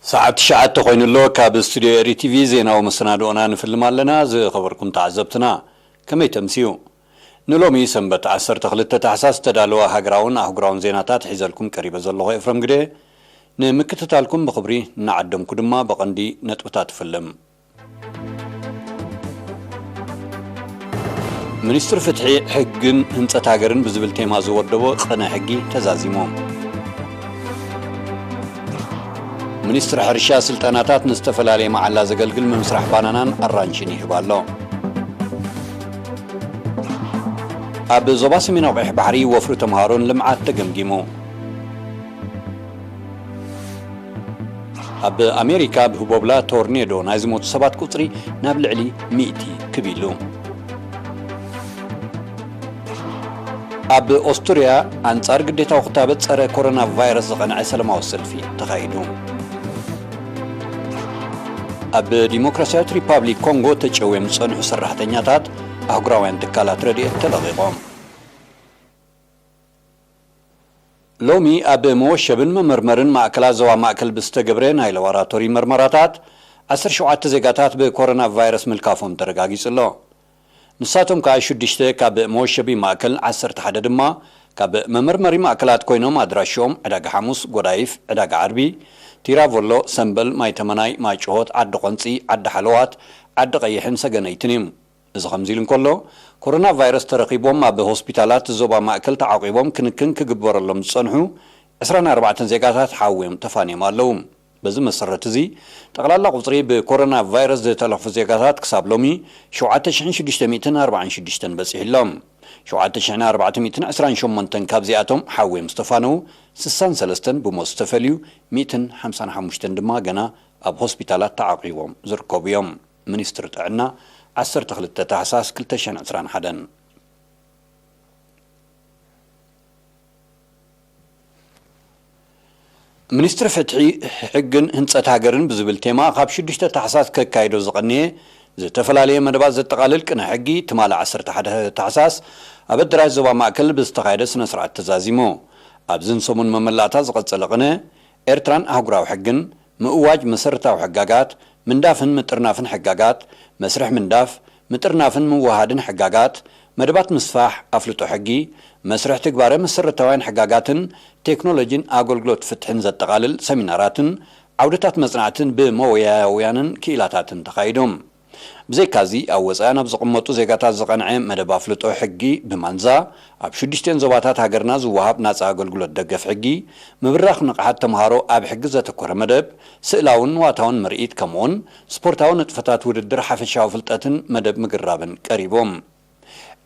ሰዓት ትሽዓተ ኮይኑ ኣሎ። ካብ ስቱድዮ ኤሪ ቲቪ ዜናዊ መሰናድኦና ንፍልም ኣለና። ዝኸበርኩም ተዓዘብትና፣ ከመይ ተምስዩ? ንሎሚ ሰንበት ዓሰርተ ክልተ ታሕሳስ ዝተዳለወ ሃገራውን ኣህጉራውን ዜናታት ሒዘልኩም ቀሪበ ዘለኹ ኤፍረም ግደ። ንምክትታልኩም ብኽብሪ እናዓደምኩ ድማ ብቐንዲ ነጥብታት ፍልም። ሚኒስትሪ ፍትሒ፣ ሕግን ህንጸት ሃገርን ብዝብል ቴማ ዝወደቦ ቅነ ሕጊ ተዛዚሙ። ሚኒስትሪ ሕርሻ ስልጠናታት ንዝተፈላለየ መዓላ ዘገልግል ምምስራሕ ባናናን ኣራንሽን ይህብ ኣሎ። ኣብ ዞባ ሰሜናዊ ቀይሕ ባሕሪ ወፍሪ ተምሃሮን ልምዓት ተገምጊሙ። ኣብ ኣሜሪካ ብህቦብላ ቶርኔዶ ናይ ዝሞቱ ሰባት ቁጽሪ ናብ ልዕሊ ሚእቲ ክብ ኢሉ። ኣብ ኦስትርያ ኣንጻር ግዴታዊ ክታበት ጸረ ኮሮና ቫይረስ ዝቐንዐ ሰላማዊ ሰልፊ ተኻይዱ። ኣብ ዲሞክራሲያዊት ሪፓብሊክ ኮንጎ ተጨውዮም ዝጸንሑ ሰራሕተኛታት ኣህጉራውያን ትካላት ረድኤት ተለቒቖም። ሎሚ ኣብ መወሸብን መመርመርን ማእከላት ዞባ ማእከል ብዝተገብረ ናይ ላቦራቶሪ መርመራታት፣ ዓሰርተ ሸውዓተ ዜጋታት ብኮሮና ቫይረስ ምልካፎም ተረጋጊጹ ኣሎ። ንሳቶም ከኣ ሽዱሽተ ካብ መወሸቢ ማእከል፣ ዓሰርተ ሓደ ድማ ካብ መመርመሪ ማእከላት ኮይኖም፣ ኣድራሽኦም ዕዳጋ ሓሙስ፣ ጎዳይፍ፣ ዕዳጋ ዓርቢ፣ ቲራቮሎ፣ ሰምበል፣ ማይ ተመናይ፣ ማይ ጭሆት፣ ዓዲ ቆንጺ፣ ዓዲ ሓለዋት፣ ዓዲ ቀይሕን ሰገነይትን እዮም። እዚ ከምዚ ኢሉ እንከሎ፣ ኮሮና ቫይረስ ተረኺቦም ኣብ ሆስፒታላት ዞባ ማእከል ተዓቂቦም ክንክን ክግበረሎም ዝጸንሑ ዕስራን ኣርባዕተን ዜጋታት ሓዊም ተፋንዮም ኣለዉ። በዚ መሰረት እዚ፣ ጠቕላላ ቁጽሪ ብኮሮና ቫይረስ ዝተለኽፉ ዜጋታት ክሳብ ሎሚ ሸውዓተ ሽሕን ሽዱሽተ ሚእትን ኣርባዓን ሽዱሽተን በጺሑ ኣሎ። ሸውዓተ ሽሕን ኣርባዕተ ሚእትን ዕስራን ሸሞንተን ካብዚኣቶም ሓዊም ዝተፋነዉ፣ ስሳን ሰለስተን ብሞት ዝተፈልዩ፣ ሚእትን ሓምሳን ሓሙሽተን ድማ ገና ኣብ ሆስፒታላት ተዓቂቦም ዝርከቡ እዮም። ሚኒስትሪ ጥዕና፣ ዓሰርተ ክልተ ታሕሳስ ክልተ ሽሕን ዕስራን ሓደን። ሚኒስትሪ ፍትሒ፣ ሕግን ህንጸት ሃገርን ብዝብል ቴማ ካብ ሽዱሽተ ታሕሳስ ከካይዶ ዝቐነየ ዝተፈላለየ መደባት ዘጠቓልል ቅነ ሕጊ፣ ትማሊ ዓሰርተ ሓደ ታሕሳስ ኣብ ኣደራሽ ዞባ ማእከል ብዝተኻየደ ስነ ስርዓት ተዛዚሙ። ኣብዝን ሰሙን መመላእታ ዝቐጸለ ቅነ፣ ኤርትራን ኣህጉራዊ ሕግን፣ ምእዋጅ መሰረታዊ ሕጋጋት፣ ምንዳፍን ምጥርናፍን ሕጋጋት፣ መስርሕ ምንዳፍ፣ ምጥርናፍን ምውሃድን ሕጋጋት፣ መደባት ምስፋሕ ኣፍልጦ ሕጊ፣ መስርሕ ትግባረ መሰረታውያን ሕጋጋትን ቴክኖሎጂን ኣገልግሎት ፍትሕን ዘጠቓልል ሰሚናራትን ዓውድታት መጽናዕትን ብመወያያውያንን ክኢላታትን ተኻይዶም። ብዘይካዚ፣ ኣብ ወጻኢ ናብ ዝቕመጡ ዜጋታት ዝቐንዐ መደብ ኣፍልጦ ሕጊ ብማንዛ፣ ኣብ ሽዱሽተን ዞባታት ሃገርና ዝወሃብ ናጻ ኣገልግሎት ደገፍ ሕጊ፣ ምብራኽ ንቕሓት ተምሃሮ ኣብ ሕጊ ዘተኮረ መደብ፣ ስእላውን ንዋታውን ምርኢት፣ ከምኡውን ስፖርታዊ ንጥፈታት ውድድር ሓፈሻዊ ፍልጠትን መደብ ምግራብን ቀሪቦም።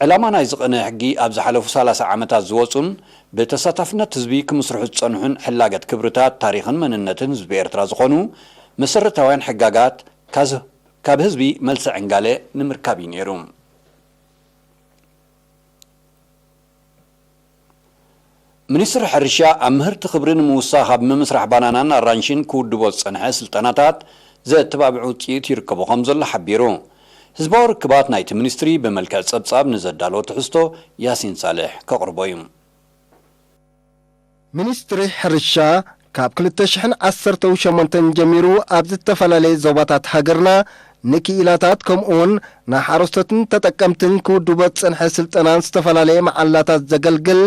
ዕላማ ናይዚ ቅነ ሕጊ ኣብ ዝሓለፉ ሰላሳ ዓመታት ዝወጹን ብተሳታፍነት ህዝቢ ክምስርሑ ዝጸንሑን ሕላገት ክብርታት ታሪኽን መንነትን ህዝቢ ኤርትራ ዝኾኑ መሰረታውያን ሕጋጋት ካዝ-፣ ካብ ህዝቢ መልሲ ዕንጋለ ንምርካብ እዩ ነይሩ። ሚኒስትሪ ሕርሻ ኣብ ምህርቲ ክብሪ ንምውሳኽ ኣብ ምምስራሕ ባናናን ኣራንሽን ክውድቦ ዝጸንሐ ስልጠናታት ዘተባብዕ ውጽኢት ይርከቦ ከም ዘሎ ሓቢሩ። ህዝባዊ ርክባት ናይቲ ሚኒስትሪ ብመልክዕ ጸብጻብ ንዘዳለዎ ትሕዝቶ ያሲን ሳልሕ ከቕርቦ እዩ። ሚኒስትሪ ሕርሻ ካብ ክልተ ሽሕን ዓሰርተን ሸሞንተን ጀሚሩ ኣብ ዝተፈላለየ ዞባታት ሃገርና ንክኢላታት ከምኡውን ንሓረስቶትን ተጠቀምትን ክውድቦ ዝጸንሐ ስልጠናን ዝተፈላለየ መዓላታት ዘገልግል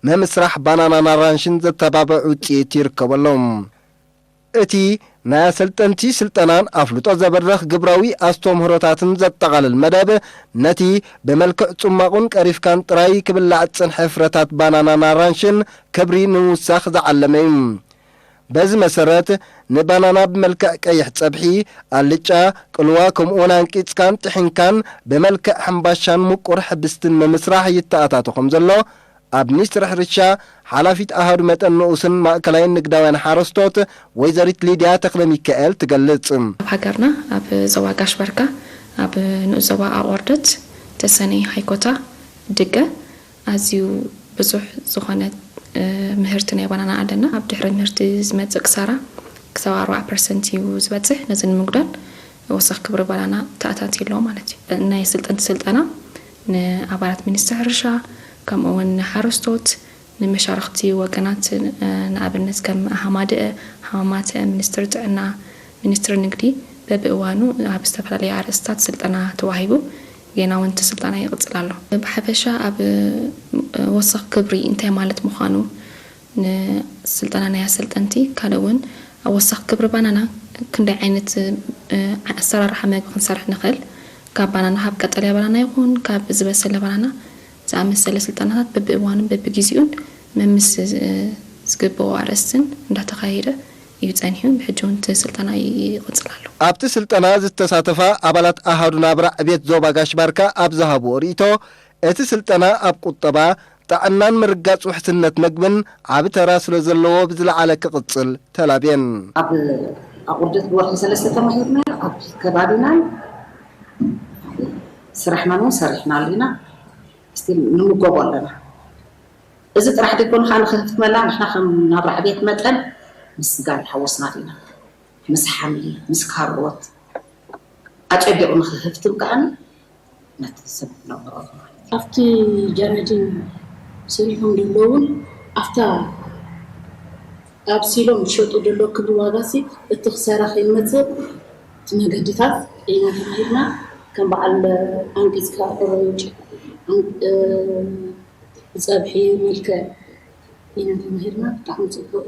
ምምስራሕ ባናናን ኣራንሽን ዘተባብዕ ውጽኢት ይርከበሎም። እቲ ናይ ኣሰልጠንቲ ስልጠናን ኣፍልጦ ዘበርኽ ግብራዊ ኣስተምህሮታትን ዘጠቓልል መደብ፣ ነቲ ብመልክዕ ጽማቑን ቀሪፍካን ጥራይ ክብላዕ ዝጸንሐ ፍረታት ባናናን ኣራንሽን ክብሪ ንምውሳኽ ዝዓለመ እዩ። በዚ መሰረት፣ ንባናና ብመልክዕ ቀይሕ ጸብሒ፣ ኣልጫ፣ ቅልዋ፣ ከምኡውን ኣንቂጽካን ጥሒንካን ብመልክዕ ሕምባሻን ምቁር ሕብስትን ምምስራሕ ይተኣታቶ ከም ዘሎ፣ ኣብ ሚኒስትሪ ሕርሻ ሓላፊት ኣሃዱ መጠን ንኡስን ማእከላይን ንግዳውያን ሓረስቶት ወይዘሪት ሊድያ ተኽለ ሚካኤል ትገልጽ። ኣብ ሃገርና ኣብ ዞባ ጋሽ ባርካ፣ ኣብ ንኡስ ዞባ ኣቑርደት፣ ተሰነይ፣ ሃይኮታ፣ ድገ ኣዝዩ ብዙሕ ዝኾነ፣ እ፣ ምህርቲ ናይ ባናና ኣለና። ኣብ ድሕሪ ምህርቲ ዝመጽእ ክሳራ ክሳብ ኣርባዓ ፐርሰንት እዩ ዝበጽሕ። ነዚ ንምጉዳል ወሰኽ ክብሪ ባናና ተኣታትዩ ኣሎ ማለት እዩ። ናይ ስልጠንቲ ስልጠና ንኣባላት ሚኒስትሪ ሕርሻ፣ ከምኡ እውን ንሓረስቶት፣ ንመሻርኽቲ ወገናት፣ እ፣ ንኣብነት ከም ሃማድአ፣ ሃማማተ፣ ሚኒስትሪ ጥዕና፣ ሚኒስትሪ ንግዲ በብእዋኑ ኣብ ዝተፈላለዩ ኣርእስታት ስልጠና ተዋሂቡ፣ ጌና እውን እቲ ስልጠና ይቕጽል ኣሎ። ብሓፈሻ ኣብ ወሰኽ ግብሪ እንታይ ማለት ምዃኑ ንስልጠና ናይ ኣሰልጠንቲ፣ ካልእ እውን ኣብ ወሰኽ ግብሪ ባናና ክንደይ ዓይነት ኣሰራርሓ መግቢ ክንሰርሕ ንኽእል፣ ካብ ባናና፣ ካብ ቀጠልያ ባናና ይኹን ካብ ዝበሰለ ባናና ዝኣመሰለ ስልጠናታት በብእዋኑን በብግዜኡን መምስ ዝግብኦ ኣርእስትን እንዳተኻየደ እዩ ጸኒሑ። ብሕጂ እውን እቲ ስልጠና ይቕጽል ኣሎ። ኣብቲ ስልጠና ዝተሳተፋ ኣባላት ኣሃዱ ናብራ ዕቤት ዞባ ጋሽ ባርካ ኣብ ዝሃብዎ ርእይቶ፣ እቲ ስልጠና ኣብ ቁጠባ፣ ጥዕናን ምርጋጽ ውሕስነት መግብን ዓቢ ተራ ስለ ዘለዎ ብዝለዓለ ክቕጽል ተላብየን። ኣብ ኣቑርደት ብወርሒ ሰለስተ ተማሂርና፣ ኣብ ከባቢናን ስራሕናን እውን ሰሪሕናሉ ኢና። ስቲል ንምገቦ ኣለና። እዚ ጥራሕ ዘይኮነ ከዓ ንክህፍትመላ ንሕና ከም ናብራ ዕቤት መጠን ምስ ጋል ሓወስና ኢና። ምስ ሓምሊ፣ ምስ ካሮት ኣጸቢቑ ንክህፍትም ከዓ ነቲ ሰብ ነቕርቦ ማለት እዩ። ኣብቲ ጀነዲን ሰሪሖም ዘለውን ኣብታ ኣብ ሲሎም ዝሸጡ ዘሎ ክቢ ዋጋ ሲ እቲ ክሳራ ከይመጽእ እቲ መገድታት ኢና ተማሂርና። ከም በዓል ኣንቂጽካ ሕሩጭ፣ ኣን-፣ እ፣ ብጸብሒ መልክዕ ኢና ተማሂርና። ብጣዕሚ ጽቡቕ።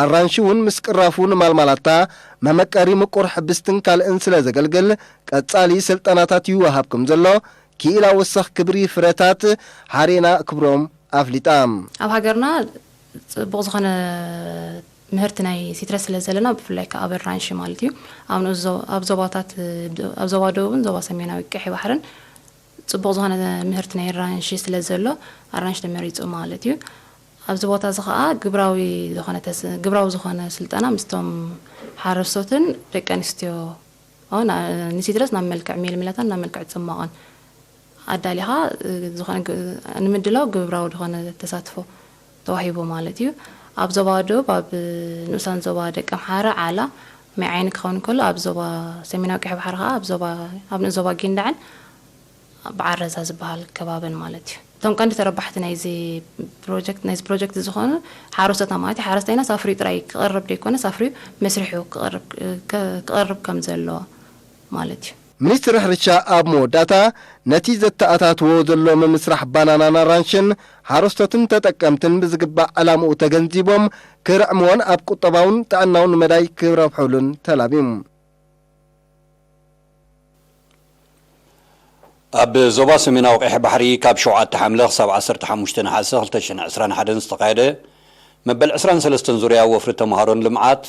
ኣራንሺ እውን ምስ ቅራፉ ንማልማላታ መመቀሪ ምቁር ሕብስትን ካልእን ስለ ዘገልግል ቀጻሊ ስልጠናታት ይወሃብ ከም ዘሎ ክኢላ ወሳኽ ክብሪ ፍረታት ሓሬና ክብሮም ኣፍሊጣ። ኣብ ሃገርና ጽቡቕ ዝኾነ ምህርቲ ናይ ሲትረስ ስለ ዘለና፣ ብፍላይ ከኣ ኣብ ኣራንሺ ማለት እዩ። ኣብ ንኡስ ዞ-፣ ኣብ ዞባታት፣ ኣብ ዞባ ደቡብን ዞባ ሰሜናዊ ቀይሕ ባሕርን ጽቡቕ ዝኾነ ምህርቲ ናይ ኣራንሺ ስለ ዘሎ፣ ኣራንሺ ተመሪጹ ማለት እዩ። ኣብዚ ቦታ እዚ ኸኣ ግብራዊ ዝኾነ ተስ-፣ ግብራዊ ዝኾነ ስልጠና ምስቶም ሓረስቶትን ደቂ ኣንስትዮ፣ ኦ፣ ና-፣ ንሲትረስ ናብ መልክዕ ሜልሚላታን ናብ መልክዕ ጽማቕን ኣዳሊኻ፣ እ፣ ዝኾነ ግ-፣ ንምድላው ግብራዊ ዝኾነ ተሳትፎ ተዋሂቡ ማለት እዩ። ኣብ ዞባ ደቡብ፣ ኣብ ንኡሳን ዞባ ደቂ ኣምሓራ፣ ዓላ፣ ማይ ዓይኒ ክኸውን ከሎ፣ ኣብ ዞባ ሰሜናዊ ቀይሕ ባሕሪ ኸኣ፣ ኣብ ዞባ፣ ኣብ ንኡስ ዞባ ጊንዳዕን በዓረዛ ዝበሃል ከባብን ማለት እዩ። እቶም ቀንዲ ተረባሕቲ ናይዚ ፕሮጀክት፣ ናይዚ ፕሮጀክት ዝኾኑ ሓረስቶትና ማለት እዩ። ሓረስታይና ሳፍሪዩ ጥራይ ክቐርብ ደይኮነስ ኣፍርዩ መስርሑ ክቐርብ፣ ክ-፣ ክቐርብ ከም ዘለዎ ማለት እዩ። ሚኒስትሪ ሕርሻ ኣብ መወዳእታ ነቲ ዘተኣታትዎ ዘሎ ምምስራሕ ባናናን ኣራንሽን ሓረስቶትን ተጠቀምትን ብዝግባእ ዕላምኡ ተገንዚቦም ክርዕምዎን ኣብ ቁጠባውን ጥዕናውን መዳይ ክረብሕሉን ተላብዩ። ኣብ ዞባ ሰሜናዊ ቀይሕ ባሕሪ ካብ ሸውዓተ ሓምለ ክሳብ ዓሰርተ ሓሙሽተ ነሓሰ ክልተ ሽሕን ዕስራን ሓደን ዝተኻየደ መበል ዕስራን ሰለስተን ዙርያ ወፍሪ ተምሃሮን ልምዓት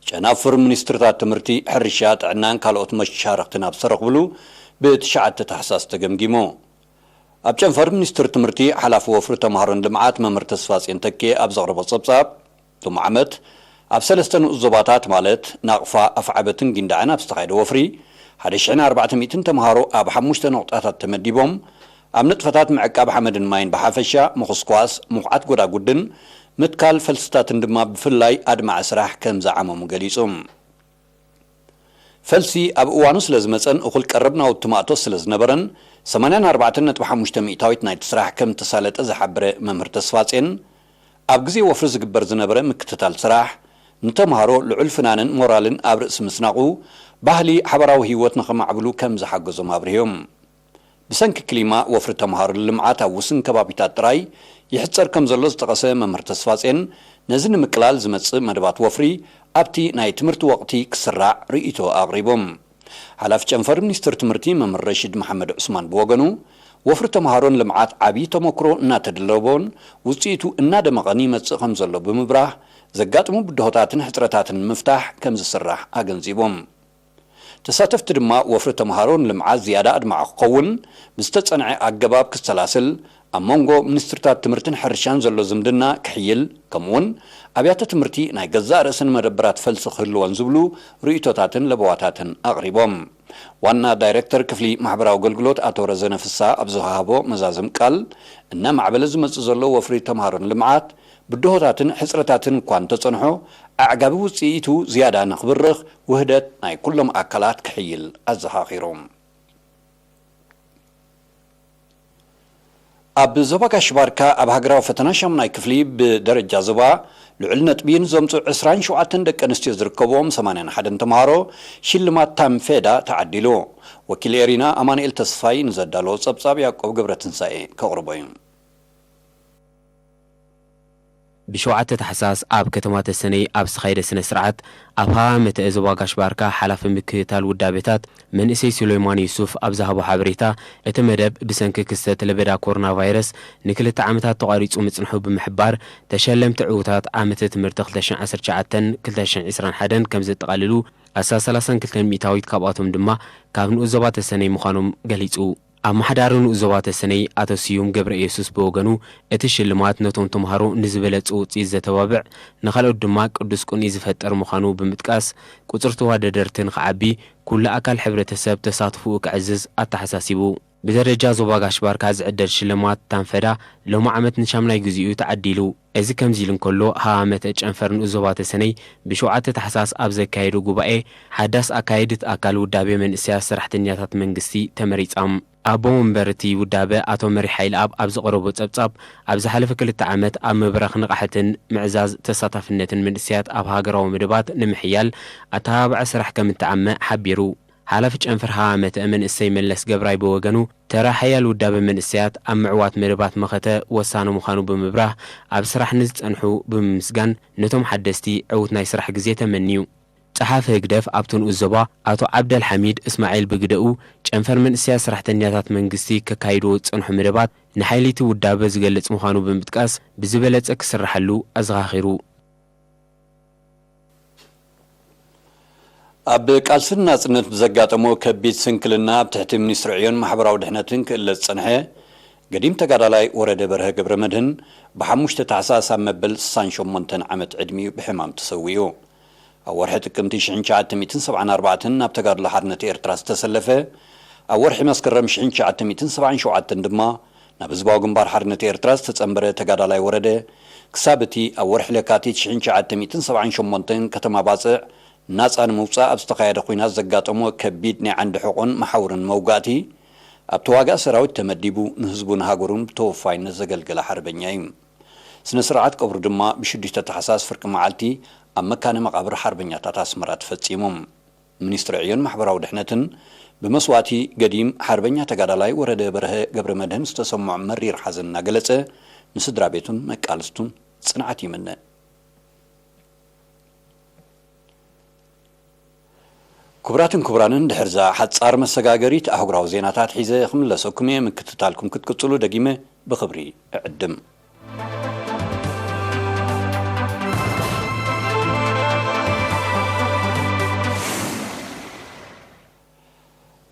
ጨናፍር ሚኒስትርታት ትምህርቲ፣ ሕርሻ፣ ጥዕናን ካልኦት መሻርኽትን ኣብ ዝተረኽብሉ ብትሽዓተ ታሕሳስ ተገምጊሙ። ኣብ ጨንፈር ሚኒስትሪ ትምህርቲ ሓላፊ ወፍሪ ተምሃሮን ልምዓት መምህር ተስፋጽዮን ተኬ ኣብ ዘቕረቦ ጸብጻብ፣ ሎሚ ዓመት ኣብ ሰለስተ ንኡስ ዞባታት ማለት ናቕፋ፣ ኣፍዓበትን ጊንዳዕን ኣብ ዝተኻየደ ወፍሪ ሓደ ሽሕን ኣርባዕተ ሚእትን ተምሃሮ ኣብ ሓሙሽተ ነቑጣታት ተመዲቦም ኣብ ንጥፈታት ምዕቃብ ሓመድን ማይን ብሓፈሻ፣ ምኹስኳስ፣ ምኹዓት ጎዳጉድን ምትካል ፈልስታትን ድማ ብፍላይ ኣድማዒ ስራሕ ከም ዝዓመሙ ገሊጹ። ፈልሲ ኣብ እዋኑ ስለ ዝመጸን እኹል ቀረብ ናውቲ ማእቶት ስለ ዝነበረን፣ ሰማንያን ኣርባዕተን ነጥቢ ሓሙሽተ ሚእታዊት ናይቲ ስራሕ ከም እተሳለጠ ዝሓበረ መምህር ተስፋጼን፣ ኣብ ግዜ ወፍሪ ዝግበር ዝነበረ ምክትታል ስራሕ፣ ንተምሃሮ ልዑል ፍናንን ሞራልን ኣብ ርእሲ ምስናቑ፣ ባህሊ ሓባራዊ ህይወት ንኸማዕብሉ ከም ዝሓገዞም ኣብሪሆም። ብሰንኪ ክሊማ፣ ወፍሪ ተምሃሮ ልምዓት ኣብ ውስን ከባቢታት ጥራይ ይሕጸር ከም ዘሎ ዝጠቐሰ መምህር ተስፋጼን፣ ነዚ ንምቅላል ዝመጽእ መደባት ወፍሪ ኣብቲ ናይ ትምህርቲ ወቕቲ ክስራዕ ርእይቶ ኣቕሪቦም። ሓላፊ ጨንፈር ሚኒስትሪ ትምህርቲ መምህር ረሺድ መሓመድ ዑስማን ብወገኑ፣ ወፍሪ ተምሃሮን ልምዓት ዓብዪ ተመክሮ እናተደለቦን ውጽኢቱ እናደመቐን ይመጽእ ከም ዘሎ ብምብራህ፣ ዘጋጥሙ ብድሆታትን ሕጽረታትን ንምፍታሕ ከም ዝስራሕ ኣገንዚቦም። ተሳተፍቲ ድማ፣ ወፍሪ ተምሃሮ ንልምዓት ዝያዳ ኣድማዒ ክኸውን ብዝተጸንዐ ኣገባብ ክሰላስል፣ ኣብ መንጎ ሚኒስትርታት ትምህርትን ሕርሻን ዘሎ ዝምድና ክሕይል፣ ከምኡውን ኣብያተ ትምህርቲ ናይ ገዛእ ርእሰን መደበራት ፈልሲ ክህልወን ዝብሉ ርእይቶታትን ለበዋታትን ኣቕሪቦም። ዋና ዳይሬክተር ክፍሊ ማሕበራዊ ኣገልግሎት ኣቶ ረዘነ ፍስሃ ኣብ ዝሃቦ መዛዘሚ ቃል፣ እናማዕበለ ዝመጽእ ዘሎ ወፍሪ ተምሃሮን ልምዓት፣ ብድሆታትን ሕጽረታትን እኳ እንተጸንሖ፣ ኣዕጋቢ ውጽኢቱ ዝያዳ ንኽብርኽ ውህደት ናይ ኩሎም ኣካላት ክሕይል ኣዘኻኺሩ። ኣብ ዞባ ጋሽ ባርካ ኣብ ሃገራዊ ፈተና ሻሙናይ ክፍሊ ብደረጃ ዞባ ልዑል ነጥቢ ንዘምፅኡ ዕስራን ሸውዓተን ደቂ ኣንስትዮ ዝርከብዎም ሰማንያን ሓደን ተምሃሮ ሽልማት ታንፌዳ ተዓዲሉ። ወኪል ኤሪና ኣማኑኤል ተስፋይ ንዘዳለዎ ጸብጻብ ያዕቆብ ገብረትንሳኤ ከቕርቦ እዩ። ብሸውዓተ ታሕሳስ ኣብ ከተማ ተሰነይ ኣብ ዝተኻየደ ስነ ስርዓት፣ ኣብ ሃዋመተ ዞባ ጋሽ ባርካ ሓላፊ ምክትታል ውዳቤታት መንእሰይ ሱሌማን ዩሱፍ ኣብ ዝሃቦ ሓበሬታ፣ እቲ መደብ ብሰንኪ ክስተት ለበዳ ኮሮና ቫይረስ ንክልተ ዓመታት ተቋሪጹ ምጽንሑ ብምሕባር፣ ተሸለምቲ ዕዉታት ዓመተ ትምህርቲ ክልተ ሽሕን ዓሰርተ ትሽዓተን ክልተ ሽሕን ዕስራን ሓደን ከም ዘጠቓልሉ፣ ኣስታት ሰላሳን ክልተን ሚእታዊት ካብኣቶም ድማ ካብ ንኡስ ዞባ ተሰነይ ምዃኖም ገሊጹ። ኣመሓዳሪ ንኡስ ዞባ ተሰነይ ኣቶ ስዩም ገብረኢየሱስ ብወገኑ፣ እቲ ሽልማት ነቶም ተምሃሮ ንዝበለጸ ውጽኢት ዘተባብዕ፣ ንኻልኦት ድማ ቅዱስ ቅኑይ ዝፈጥር ምዃኑ ብምጥቃስ፣ ቁጽሪ ተወዳደርቲ ንኽዓቢ፣ ኩሉ ኣካል ሕብረተሰብ ተሳትፎኡ ከዕዝዝ ኣተሓሳሲቡ። ብደረጃ ዞባ ጋሽ ባርካ ዝዕደል ሽልማት ታንፈዳ ሎሚ ዓመት ንሻምናይ ግዜኡ ተዓዲሉ። እዚ ከምዚ ኢሉ እንከሎ፣ ሃዋመተ ጨንፈር ንኡስ ዞባ ተሰነይ ብሸውዓተ ታሕሳስ ኣብ ዘካየዶ ጉባኤ፣ ሓዳስ ኣካየድት ኣካል ውዳቤ መንእሰያት ሰራሕተኛታት መንግስቲ ተመሪጻም። ኣቦ መንበር እቲ ውዳበ ኣቶ መሪሕ ሓይለኣብ ኣብ ዘቕረቦ ጸብጻብ፣ ኣብ ዝሓለፈ ክልተ ዓመት ኣብ ምብራኽ ንቕሓትን ምዕዛዝ ተሳታፍነትን መንእሰያት ኣብ ሃገራዊ መደባት ንምሕያል ኣተባባዒ ስራሕ ከም እተዓመ ሓቢሩ። ሓላፊ ጨንፈር ሃዋመተ መንእሰይ መለስ ገብራይ ብወገኑ፣ ተራ ሓያል ውዳበ መንእሰያት ኣብ ምዕዋት መደባት መኸተ ወሳኒ ምዃኑ ብምብራህ፣ ኣብ ስራሕ ንዝጸንሑ ብምምስጋን፣ ነቶም ሓደስቲ ዕዉት ናይ ስራሕ ግዜ ተመንዩ። ጸሓፊ ህግደፍ ኣብቲ ንኡስ ዞባ ኣቶ ዓብደል ሓሚድ እስማዒል ብግደኡ፣ ጨንፈር መንእሰያት ሰራሕተኛታት መንግስቲ ከካይድዎ ዝጸንሑ መደባት ንሓይሊ እቲ ውዳበ ዝገልጽ ምዃኑ ብምጥቃስ፣ ብዝበለጸ ክስርሓሉ ኣዘኻኺሩ። ኣብ ቃልስን ናጽነት ብዘጋጠሞ ከቢድ ስንክልና ኣብ ትሕቲ ሚኒስትሪ ዕዮን ማሕበራዊ ድሕነትን ክእለ ዝጸንሐ ገዲም ተጋዳላይ ወረደ በርሀ ገብረ መድህን ብሓሙሽተ ታሕሳስ ኣብ መበል ስሳን ሸሞንተን ዓመት ዕድሚኡ ብሕማም ተሰዊኡ። ኣብ ወርሒ ጥቅምቲ ሽሕን ትሽዓተ ሚእትን ሰብዓን ኣርባዕተን ናብ ተጋድሎ ሓርነት ኤርትራ ዝተሰለፈ፣ ኣብ ወርሒ መስከረም ሽሕን ትሽዓተ ሚእትን ሰብዓን ሸውዓተን ድማ ናብ ህዝባዊ ግንባር ሓርነት ኤርትራ ዝተጸንበረ ተጋዳላይ ወረደ፣ ክሳብ እቲ ኣብ ወርሒ ለካቲት ሽሕን ትሽዓተ ሚእትን ሰብዓን ሸሞንተን ከተማ ባጽዕ ናጻ ንምውጻእ ኣብ ዝተኻየደ ኲናት ዘጋጠሞ ከቢድ ናይ ዓንዲ ሕቖን መሓውርን መውጋእቲ፣ ኣብ ተዋጋኢ ሰራዊት ተመዲቡ ንህዝቡን ሃገሩን ብተወፋይነት ዘገልገለ ሓርበኛ እዩ። ስነ ስርዓት ቀብሩ ድማ ብሽዱሽተ ታሕሳስ ፍርቂ መዓልቲ ኣብ መካነ መቓብር ሓርበኛታት ኣስመራ ተፈጺሙ። ሚኒስትሪ ዕዮን ማሕበራዊ ድሕነትን ብመስዋእቲ ገዲም ሓርበኛ ተጋዳላይ ወረደ በርሀ ገብረ መድህን ዝተሰምዖ መሪር ሓዘን እናገለጸ፣ ንስድራ ቤቱን መቃልስቱን ጽንዓት ይምነ። ክቡራትን ክቡራንን፣ ድሕርዛ ሓጻር መሰጋገሪት ኣህጉራዊ ዜናታት ሒዘ ክምለሰኩም እየ። ምክትታልኩም ክትቅጽሉ ደጊመ ብኽብሪ እዕድም።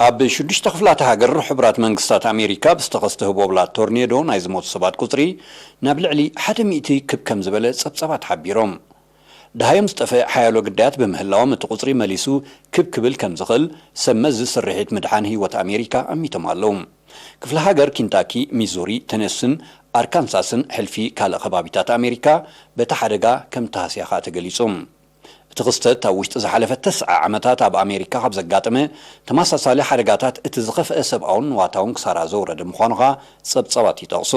ኣብ ሽዱሽተ ክፍላተ ሃገር ሕቡራት መንግስታት ኣሜሪካ ብዝተኸስተ ህቦብላ ቶርኔዶ ናይ ዝሞቱ ሰባት ቁጽሪ ናብ ልዕሊ ሓደ ሚእቲ ክብ ከም ዝበለ ጸብጸባት ሓቢሮም። ደሃዮም ዝጠፍአ ሓያሎ ግዳያት ብምህላዎም እቲ ቁጽሪ መሊሱ ክብ ክብል ከም ዝኽእል ሰብ መዚ ስርሒት ምድሓን ህይወት ኣሜሪካ ኣሚቶም ኣለዉ። ክፍለ ሃገር ኪንታኪ፣ ሚዙሪ፣ ተነስን ኣርካንሳስን ሕልፊ ካልእ ከባቢታት ኣሜሪካ በቲ ሓደጋ ከም ተሃስያ ከኣ ተገሊጹ። እቲ ክስተት ኣብ ውሽጢ ዝሓለፈ ተስዓ ዓመታት ኣብ ኣሜሪካ ካብ ዘጋጠመ ተመሳሳሊ ሓደጋታት እቲ ዝኸፍአ ሰብኣውን ንዋታውን ክሳራ ዘውረደ ምዃኑ ከኣ ጸብጻባት ይጠቕሱ።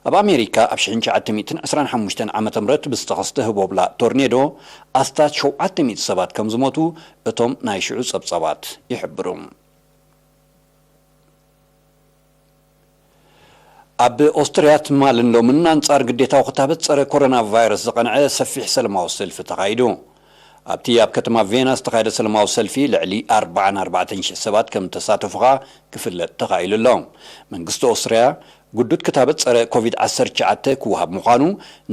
ኣብ ኣሜሪካ ኣብ ሽሕን ትሽዓተ ሚእትን ዕስራን ሓሙሽተን ዓመተ ምህረት ብዝተኸስተ ህቦብላ ቶርኔዶ ኣስታት ሸውዓተ ሚእቲ ሰባት ከም ዝሞቱ እቶም ናይ ሽዑ ጸብጻባት ይሕብሩ። ኣብ ኦስትርያ ትማልን ሎምን ኣንጻር ግዴታዊ ክታበት ጸረ ኮሮና ቫይረስ ዝቐንዐ ሰፊሕ ሰላማዊ ሰልፊ ተኻይዱ። ኣብቲ ኣብ ከተማ ቬና ዝተኻየደ ሰላማዊ ሰልፊ ልዕሊ ኣርባዓን ኣርባዕተን ሽሕ ሰባት ከም ተሳተፉ ከኣ ክፍለጥ ተኻኢሉ ኣሎ። መንግስቲ ኦስትርያ ግዱድ ክታበት ጸረ ኮቪድ ዓሰርተ ትሽዓተ ክወሃብ ምዃኑ፣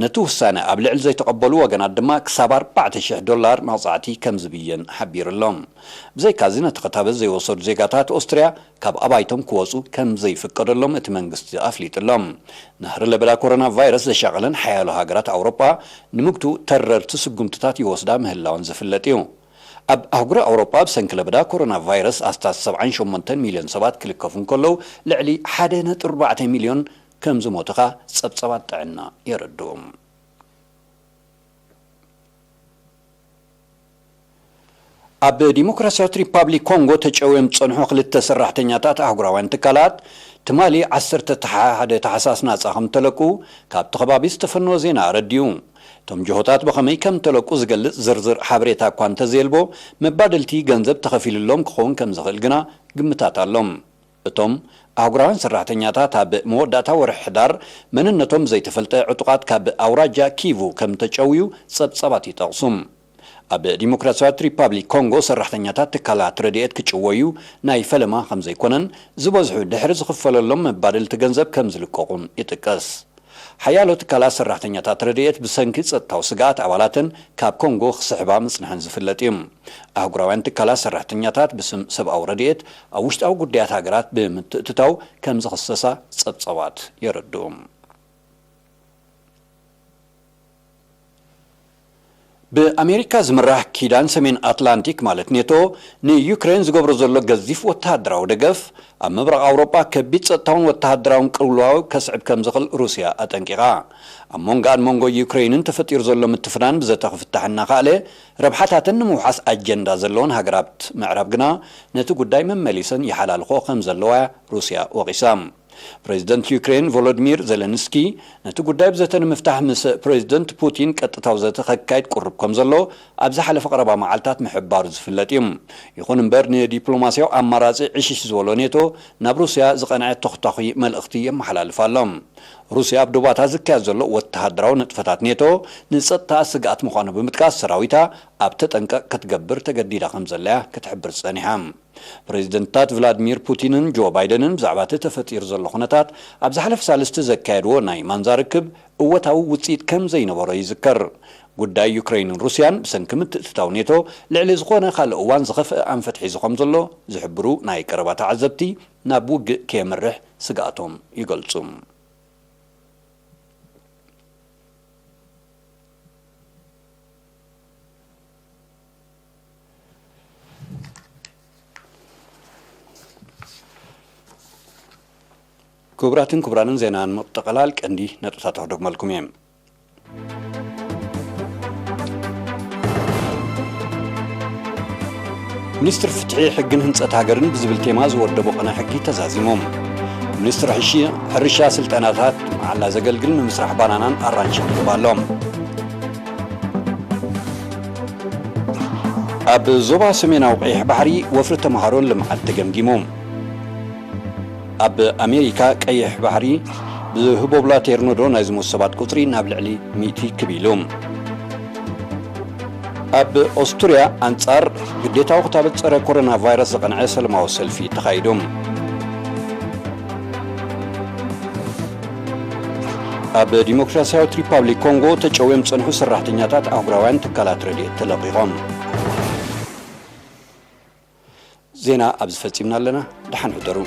ነቲ ውሳነ ኣብ ልዕሊ ዘይተቐበሉ ወገናት ድማ ክሳብ ኣርባዕተ ሽሕ ዶላር መቕጻዕቲ ከም ዝብየን ሓቢሩ ኣሎ። ብዘይካዚ ነቲ ክታበት ዘይወሰዱ ዜጋታት ኦስትርያ ካብ ኣባይቶም ክወጹ ከም ዘይፍቀደሎም እቲ መንግስቲ ኣፍሊጡ ኣሎ። ናህሪ ለበዳ ኮሮና ቫይረስ ዘሻቐለን ሓያሎ ሃገራት ኣውሮጳ ንምግቱ ተረርቲ ስጉምትታት ይወስዳ ምህላወን ዝፍለጥ እዩ። ኣብ ኣህጉረ ኣውሮጳ ብሰንኪ ለበዳ ኮሮና ቫይረስ ኣስታት ሰብዓን ሸሞንተን ሚልዮን ሰባት ክልከፉ እንከለዉ፣ ልዕሊ ሓደ ነጥቢ ኣርባዕተ ሚልዮን ከም ዝሞቱ ከኣ ጸብጻባት ጥዕና የረድኡ። ኣብ ዲሞክራሲያዊት ሪፓብሊክ ኮንጎ ተጨውዮም ዝጸንሑ ክልተ ሰራሕተኛታት ኣህጉራውያን ትካላት ትማሊ ዓሰርተ ሓደ ታሕሳስ ናጻ ከም ተለቁ ካብቲ ከባቢ ዝተፈነወ ዜና ኣረዲኡ። እቶም ጅሆታት ብኸመይ ከም ተለቁ ዝገልጽ ዝርዝር ሓበሬታ እኳ እንተዘየልቦ፣ መባድልቲ ገንዘብ ተኸፊልሎም ክኸውን ከም ዝኽእል ግና ግምታት ኣሎ። እቶም ኣህጉራውያን ሰራሕተኛታት ኣብ መወዳእታ ወርሒ ሕዳር መንነቶም ዘይተፈልጠ ዕጡቓት ካብ ኣውራጃ ኪቩ ከም ተጨውዩ ጸብጻባት ይጠቕሱ። ኣብ ዲሞክራሲያዊት ሪፓብሊክ ኮንጎ ሰራሕተኛታት ትካላት ረድኤት ክጭወዩ ናይ ፈለማ ከም ዘይኮነን፣ ዝበዝሑ ድሕሪ ዝኽፈለሎም መባደልቲ ገንዘብ ከም ዝልቀቑን ይጥቀስ። ሓያሎ ትካላት ሰራሕተኛታት ረድኤት ብሰንኪ ጸጥታዊ ስግኣት ኣባላተን ካብ ኮንጎ ክስሕባ ምጽንሐን ዝፍለጥ እዩ። ኣህጉራውያን ትካላት ሰራሕተኛታት ብስም ሰብኣዊ ረድኤት ኣብ ውሽጣዊ ጉዳያት ሃገራት ብምትእትታው ከም ዝኽሰሳ ጸብጻባት የረድኡ። ብኣሜሪካ ዝምራሕ ኪዳን ሰሜን ኣትላንቲክ ማለት ኔቶ ንዩክሬን ዝገብሮ ዘሎ ገዚፍ ወተሃደራዊ ደገፍ ኣብ ምብራቕ ኣውሮጳ ከቢድ ጸጥታውን ወተሃደራውን ቅልውላው ከስዕብ ከም ዝኽእል ሩስያ ኣጠንቂቓ። ኣብ መንጎኣን መንጎ ዩክሬንን ተፈጢሩ ዘሎ ምትፍናን ብዘተ ክፍታሕ እናኸኣለ፣ ረብሓታተን ንምውሓስ ኣጀንዳ ዘለወን ሃገራት ምዕራብ ግና ነቲ ጉዳይ መመሊሰን ይሓላልኾ ከም ዘለዋ ሩስያ ወቒሳ። ፕሬዚደንት ዩክሬን ቮሎዲሚር ዜለንስኪ ነቲ ጉዳይ ብዘተ ንምፍታሕ ምስ ፕሬዚደንት ፑቲን ቀጥታዊ ዘተ ከካይድ ቅሩብ ከም ዘሎ ኣብ ዝሓለፈ ቀረባ መዓልታት ምሕባሩ ዝፍለጥ እዩ። ይኹን እምበር ንዲፕሎማስያዊ ኣማራጺ ዕሽሽ ዝበሎ ኔቶ ናብ ሩስያ ዝቐንዐ ተኹታኹይ መልእኽቲ የመሓላልፍ ኣሎ። ሩስያ ኣብ ዶባታ ዝካየድ ዘሎ ወተሃደራዊ ንጥፈታት ኔቶ ንጸጥታ ስግኣት ምዃኑ ብምጥቃስ ሰራዊታ ኣብ ተጠንቀቕ ክትገብር ተገዲዳ ከም ዘለያ ክትሕብር ጸኒሓ። ፕሬዚደንታት ቭላድሚር ፑቲንን ጆ ባይደንን ብዛዕባ እቲ ተፈጢሩ ዘሎ ኩነታት ኣብ ዝሓለፈ ሳልስቲ ዘካየድዎ ናይ ማንዛ ርክብ እወታዊ ውጽኢት ከም ዘይነበሮ ይዝከር። ጉዳይ ዩክሬንን ሩስያን ብሰንኪ ምትእትታው ኔቶ ልዕሊ ዝኾነ ካልእ እዋን ዝኸፍአ ኣንፈት ሒዙ ከም ዘሎ ዝሕብሩ ናይ ቀረባ ተዓዘብቲ፣ ናብ ውግእ ከየምርሕ ስግኣቶም ይገልጹ። ክቡራትን ክቡራንን፣ ዜና ንምጥቕላል ቀንዲ ነጥብታት ክደግመልኩም እየ። ሚኒስትሪ ፍትሒ፣ ሕግን ህንጸት ሃገርን ብዝብል ቴማ ዝወደቦ ቅነ ሕጊ ተዛዚሙ። ሚኒስትሪ ሕሺ-፣ ሕርሻ ስልጠናታት መዓላ ዘገልግል ንምስራሕ ባናናን ኣራንሽን ይህብ ኣሎ። ኣብ ዞባ ሰሜናዊ ቀይሕ ባሕሪ ወፍሪ ተምሃሮን ልምዓት ተገምጊሙ። ኣብ ኣሜሪካ ቀይሕ ባሕሪ ብህቦብላ ቴርኖዶ ናይ ዝሞቱ ሰባት ቁጽሪ ናብ ልዕሊ ሚእቲ ክብ ኢሉ። ኣብ ኦስትርያ ኣንጻር ግዴታዊ ክታበት ጸረ ኮሮና ቫይረስ ዘቐንዐ ሰላማዊ ሰልፊ ተኻይዱ። ኣብ ዲሞክራሲያዊት ሪፓብሊክ ኮንጎ ተጨውዮም ዝጸንሑ ሰራሕተኛታት ኣህጉራውያን ትካላት ረድኤት ተለቒቖም። ዜና ኣብዚ ፈጺምና ኣለና። ደሓን ሕደሩ።